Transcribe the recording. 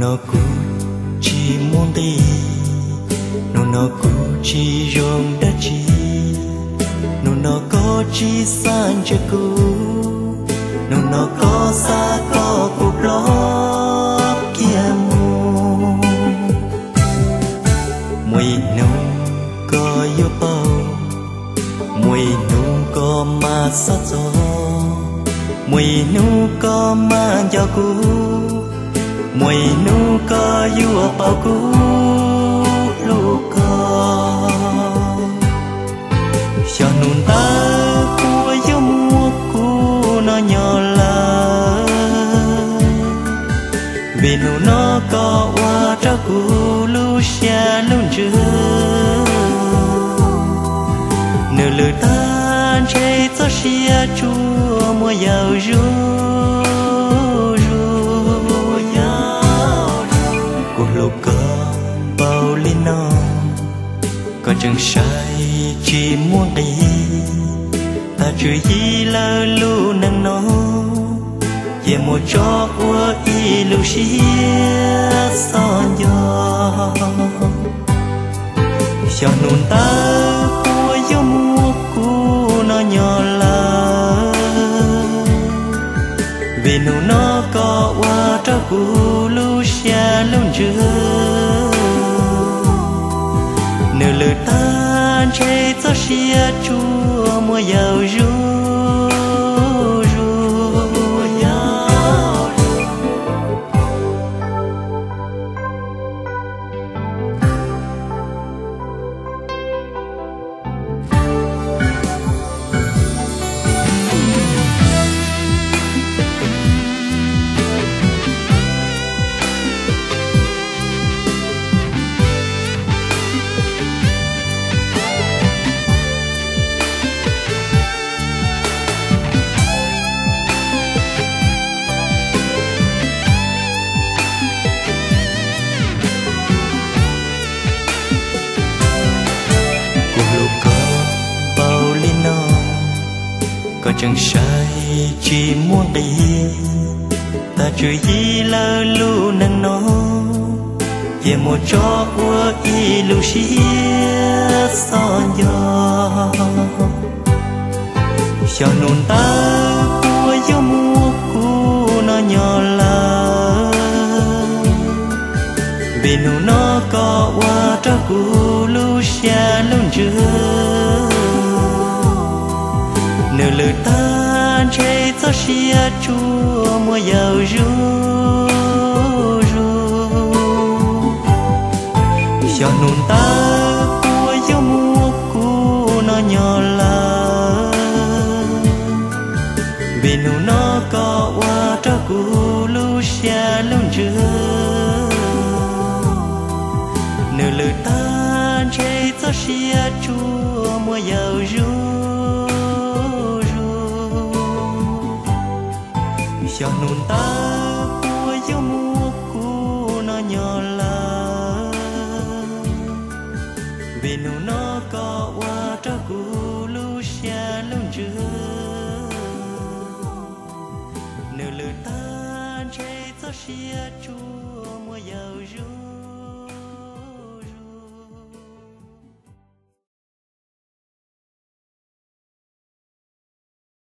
No kuv tsis muaj nqis, hnub no kuv tsis zoo dab tsi, hnub no koj tsis xav ntsia kuv, hnub no koj xa koj kuv ploj kiag mus. Muaj ib hnub koj yuav paub, muaj ib hnub koj mam xob txog, muaj ib hnub koj mam nco kuv, muaj ib hnub koj yuav paub kuv hlub koj. Xyov hnub ntawd puas yuav muaj kuv no nyob lawm, vim hnub no koj ua rau kuv lub siab lub ntsws nws lwj tag ntshe txoj sia tsuas muaj yau zuj zus. Kuv hlub koj npaum li no, koj tseem saib tsis muaj nqis, tag tswv yim lawv lub neej no, cia muab tso ua ib lub siab txom nyem. Xyov hnub ntawd puas yuav muaj kuv no nyob lawm, vim hnub no koj ua rau kuv lub siab lub ntsws nws lwj tag ntshe txoj sia tsuas muaj yau zuj zus. Kuv hlub koj npaum li no, koj tseem saib tsis muaj nqis, tag tswv yim lawv lub neej no, cia muab tso ua ib lub siab txom nyem. Xyov hnub ntawd puas yuav muaj kuv no nyob lawm, vim hnub no koj ua rau kuv lub siab lub ntsws nws lwj tag ntshe txoj sia tsuas muaj yau zuj zus. Xyov hnub ntawd puas yuav muaj kuv no nyob lawm, vim hnub no koj ua rau kuv lub siab lub ntsws nws lwj tag ntshe txoj sia tsuas muaj yau zuj zus. Xyov hnub ntawd puas yuav muaj kuv no nyob lawm, vim hnub no koj ua rau kuv lub siab lub ntsws nws lwj tag ntshe txoj sia tsuas muaj yau zuj